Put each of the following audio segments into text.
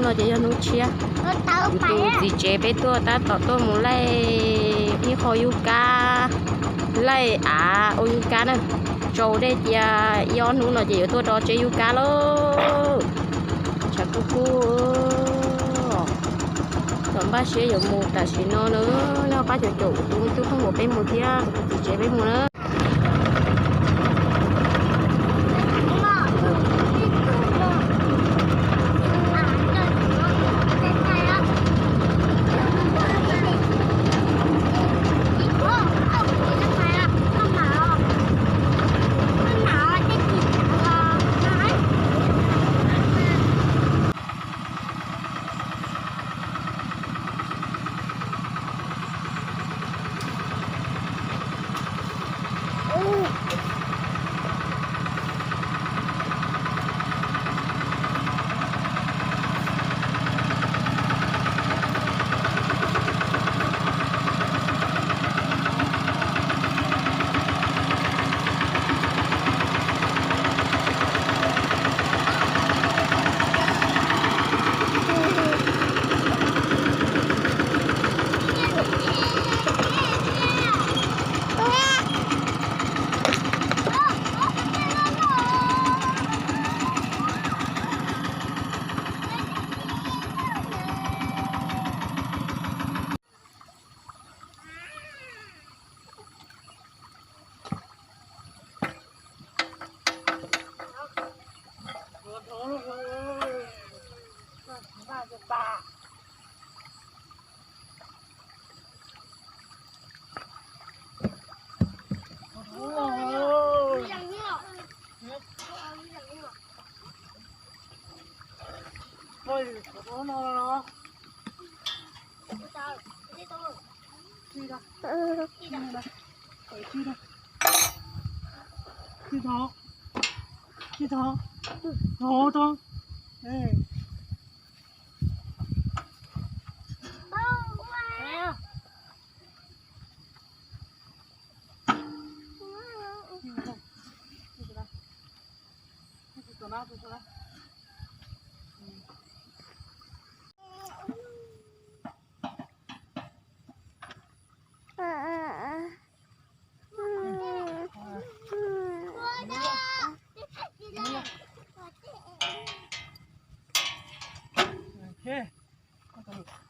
Ces yog hnub tshiab, kuv tus txiv tsev peb tuaj tab tom tuaj mus laij ib qho yub kab, laij av ua yub kab na. Tsau dej cia ib ob hnub no ces yuav tuaj do tseb yub kab lauj. Tshav kub kub, tom npaj siab yuav mus tam sim no na. Nej pab caum caum kuv tus me tub Hmoob uas peb mus thiab, kuv tus txiv tsev peb mus na.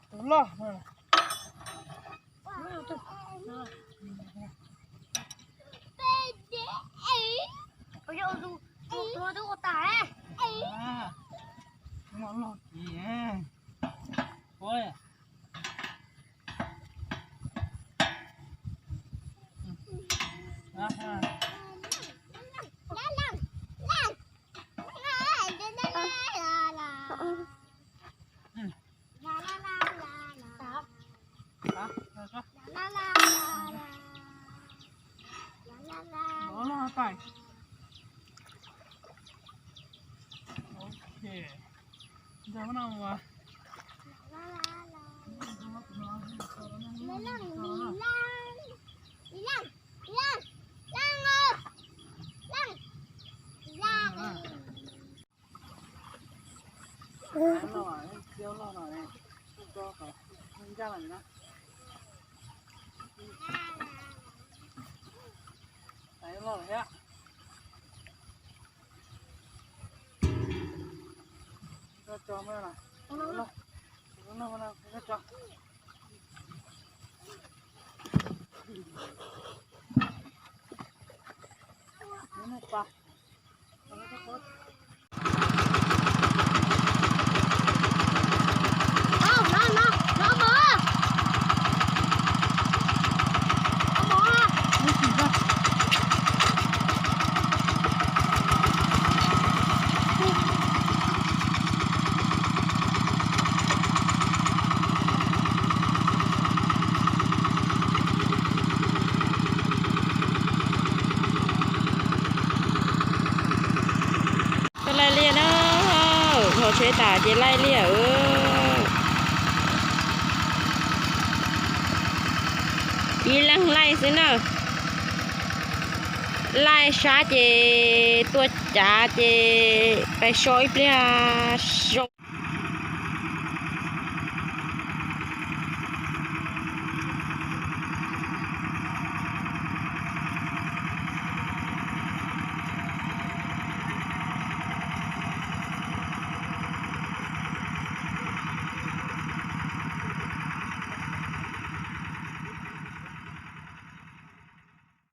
Tus loj. Tus loj kis. Tuaj laij liaj na, dhos tsheb tas ces laij liaj. Ib leeg laij xwb na. Laij sab ces tuaj cav ces pais so ib pliag zoo.